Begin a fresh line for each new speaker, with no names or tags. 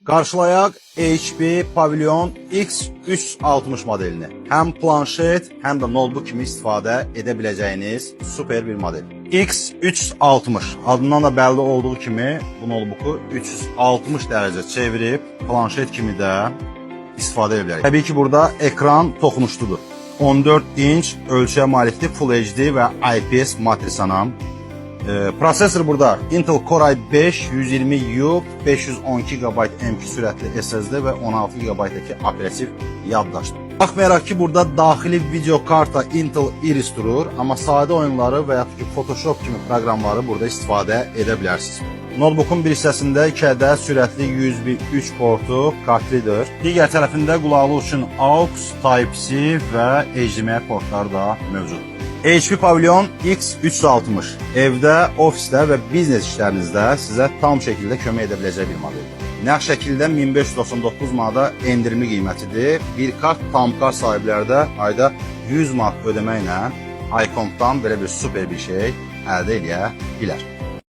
Qarşılayaq HP Pavilion X360 modelini. Həm planşet, həm də notebook kimi istifadə edə biləcəyiniz super bir model. X360 adından da bəlli olduğu kimi bu notebooku 360 dərəcə çevirib planşet kimi də istifadə edə bilərik. Təbii ki, burada ekran toxunuşludur. 14 inç ölçüyə malikdir, Full HD və IPS matrisana. Prosesor burada Intel Core i5 120U 512 GB M.2 sürətli SSD və 16 GB-dakı operativ yaddaşdır. Baxmayaraq ki, burada daxili video karta Intel Iris durur, amma sadə oyunları və yaxud ki Photoshop kimi proqramları burada istifadə edə bilərsiniz. Notebookun bir hissəsində 2 ədəd sürətli USB 3 portu, kart reader, digər tərəfində qulaqlıq üçün AUX, Type-C və HDMI portları da mövcuddur. HP Pavilion X360 evdə, ofisdə və biznes işlərinizdə sizə tam şəkildə kömək edə biləcək bir modeldir. Nəqd şəkildə 1599 manata endirimli qiymətidir. Bir kart tam kart sahibləri də ayda 100 manat ödəməklə iComp-dan belə bir super bir şey əldə eləyə bilər.